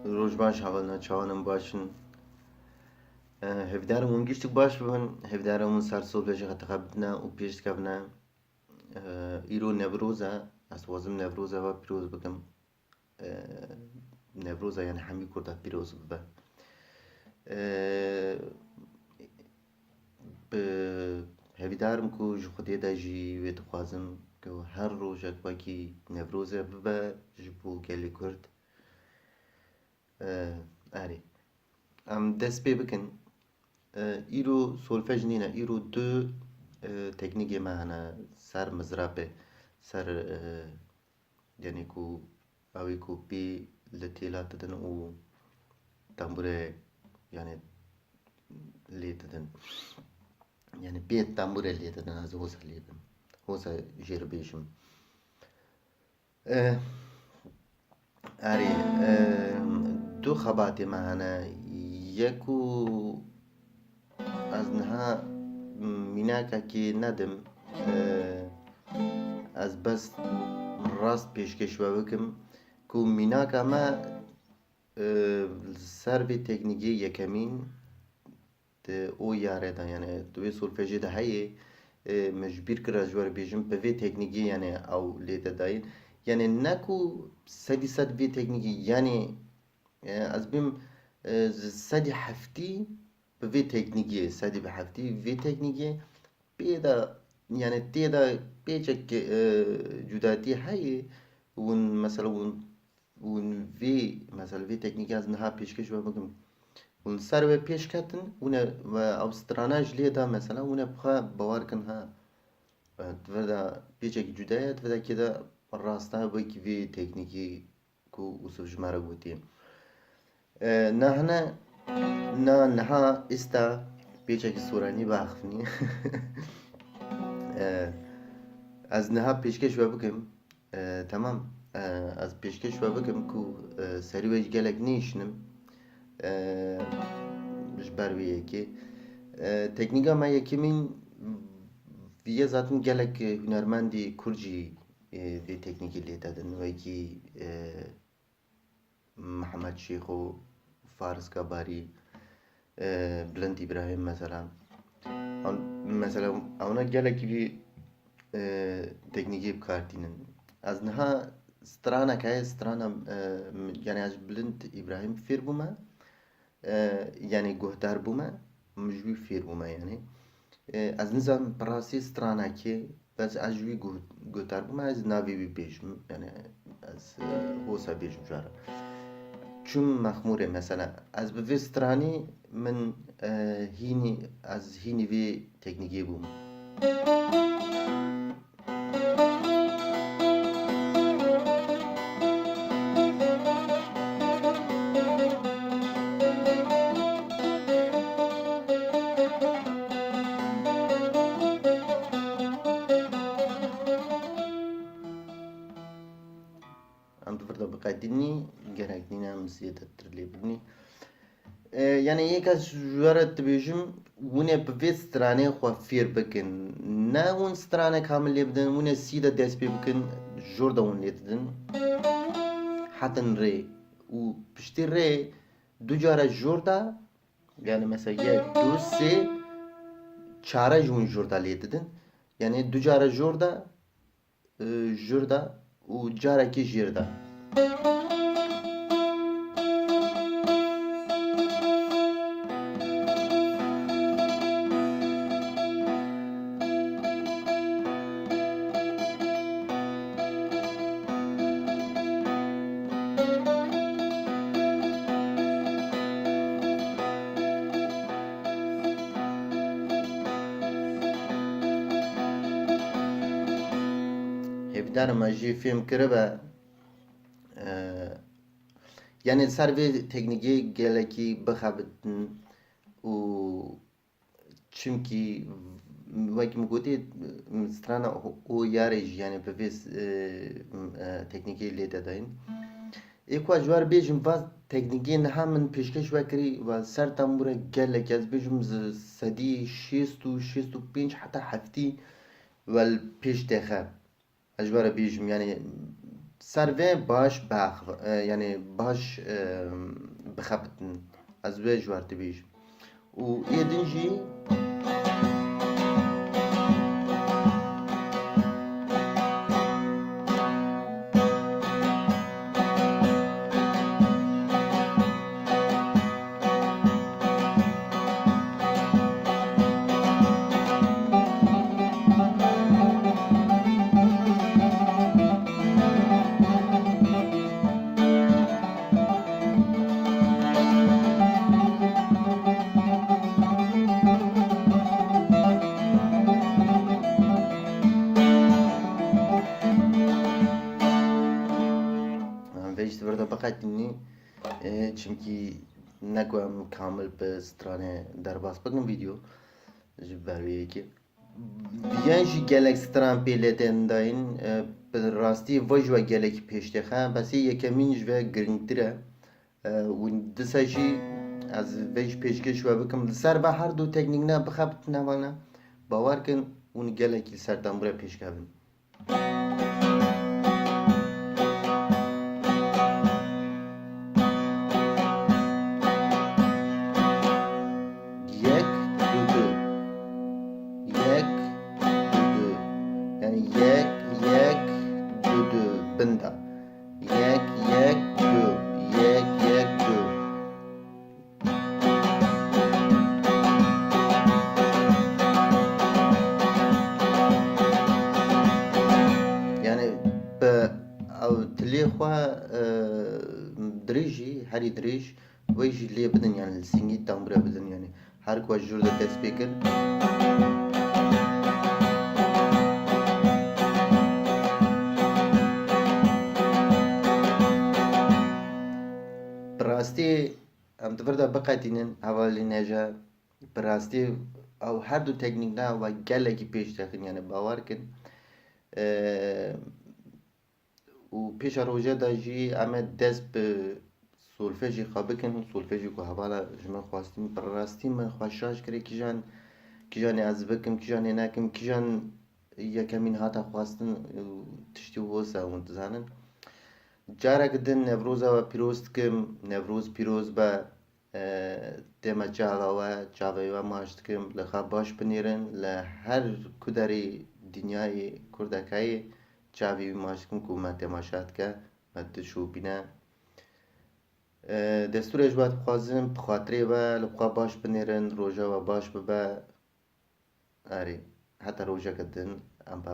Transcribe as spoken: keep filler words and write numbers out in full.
Roj baş, hevalna, çawan in, baş in? E, hêvdar im hûn giştik baş bibin, hêvdar im hûn ser solfejê xwe teqe bidine û pêş dikevine. E, îro Newroz e, ez dixwazim Newroza we pîroz bikim. E, Newroza, yani, hemî Kurda pîroz bibe. E, bi hêvîdar im ku ji Xwedê de jî wê dixwazim ku her rojek wekî Newroze bibe ji bo gelê Kurd. E, erê. Em dest pê bikin. E, îro solfej nîne, îro du, e, teknîkê me hene ser mizrapê, ser, e, yanî ku ew ê ku pê li têla didin û tembûrê, yanî, lê didin. Yanî pê tembûrê lê didin, ez wisa lê bim. Wisa jê re bêjim. Eh, erê, eh, du xebatê me hene. Yek ku ez niha mînakekê nedim, eh, ez bes rast pêşkêş we bikim ku mînaka me, eh, li ser vê teknîkê yekemîn di o yare de, yani di wê solfejê de heye, e, min ji bîr kir ez ji we re bêjim, bi vê teknîkê, yani ew lê te dayîn. Yani ne ku sedî sed vê teknîkê, yani, e, ez bêm, e, ji sedî heftî bi vê teknîkê, sedî bi heftî vê teknîkê pê de, yani tê de pêçek, e, cudatî heye, hûn, mesela, hûn hûn vê, mesela, vê teknîkê ez niha pêşkêş we bikim. Hûn ser wê pêş ketin, hûn e, ve ew strana ji lê da, mesela, hûn e bi xwe bawer kin, ha, e, di vir de pêçekî cuda ye, di vir de kê de rast e, wekî vê teknîkê ku Ûsif ji me re gotiye. E, na hene, na niha îsta pêçekî soranî biaxivînî. E, ez niha pêşkêş we bikim. E, temam. E, ez pêşkêş we bikim ku, e, serî we jî gelek nêşinim. E, ji ber wê yekê. E, teknîka me yekemîn viye zaten gelek hunermendî kurd jî, e, vê teknîkê lê te din. Wekî, e, Mihemed Şêxo, Faris Kabarî, e, Bilind Îbrahîm mesela. An-, mesela, ewna gelekî vî, e, teknîkê bi kar tînin. Ez niha stranek heye, strana, e, m-, yani ez ji Bilind Îbrahîm fêr bûme, e, yani guhdar bûme, min ji wî fêr bûme yani. E, ez nizanim bi rastî stranekê, bes ez ji wî guh-, guhdar bûme, ez navê wî bêjim, yani ez, e, hosa bêjim ji re. Çûm Mexmûrê mesela, ez bi vê stranî min, e, hînî, ez hînî vê teknîkê bûm. Em di vir de biqedînî, gerek nîne em zêdetir lê bibînî. E, yani yek ez ji we re dibêjim, hûn ê bi vê stranê xwe fêr bikin. Ne hûn stranê kamil lê bidin, hûn ê sî de dest pê bikin, jor de hûn lê didin. Hetin rê. Û piştî rê du cara jor de, yani mesela yek, du, sê, çare jî hûn jor de lê didin. Yani du cara jor de, e, jur de û carekî jêr de. Hêvîdar im me jî fêm kiribe. E, yani ser vê teknîkê gelekî bixebitin û çimkî wekî min gotî, strana o, o yarê jî, yani bi vê, e, e, teknîkê lê te dayîn. Ê ku ez ji we re bêjim, va teknîkê niha min pêşkêş we kirî, va ser tembûre gelek, ez bêjim, ji sedî şêst û şêst û pênc heta heftî wel pêş texe. Ez ji we re bêjim, yani Ser vê baş biax-, e, yanî baş, e, bixebitin. Ez wê ji we re dibêjim. Û ê din jî Em vê ji vir de biqetînî, e, çimkî ne ku em kamil bi stranê derbas bikin vîdeo ji ber wê yekê. Yên jî gelek stran pê lê tên dayîn, e, bi rastî ve ji we gelekî pêş têxe, besê yekemîn ji ve girîngtir e. E, û disa jî ez vê jî pêşkêş we bikim. Li ser ve her du teknîkne bixebitine vana. Bawer kin, hûn gelekî li ser tembûre pêşkevin. Yek, du, du. Yek, du, du. Yani yek, yek, du, du. Binda. Yek, yek, du. Yek, yek, du. Yani bi ew tilê xwe, e, dirêjî, herî dirêj, wê jî lê bidin, yani li singî tembûre bidin, yani her ku ji jor de dest pê kir. Bi rastî em di vir de biqetînin, hevalên hêja, bi rastî ew her du teknîkna we gelekî pêş dixin, yani bawer kin. E, û pêşa roja de jî em ê dest bi solfejê xwe bikin, solfejê ku hevala ji min xwestîn, bi rastî min xwe şaş kire kîjan, kîjanê ez bikim, kîjanê nekim, kîjan yekemîn hate xwestin û tiştî wisa hûn dizanin. Careke din Newroza we pîroz dikim, Newroz pîroz be. E, tême çava we, çavê we maç dikim, li xwe baş binêrin, li her kuderî dinyayê kurdek heye, çavê wî maç dikim ku me temaşe dike, me dişopîne. E, destûrê ji we dixwazim, bi xatirê we, li xwe baş binêrin, roja we baş bibe. Erê, heta rojeke din, em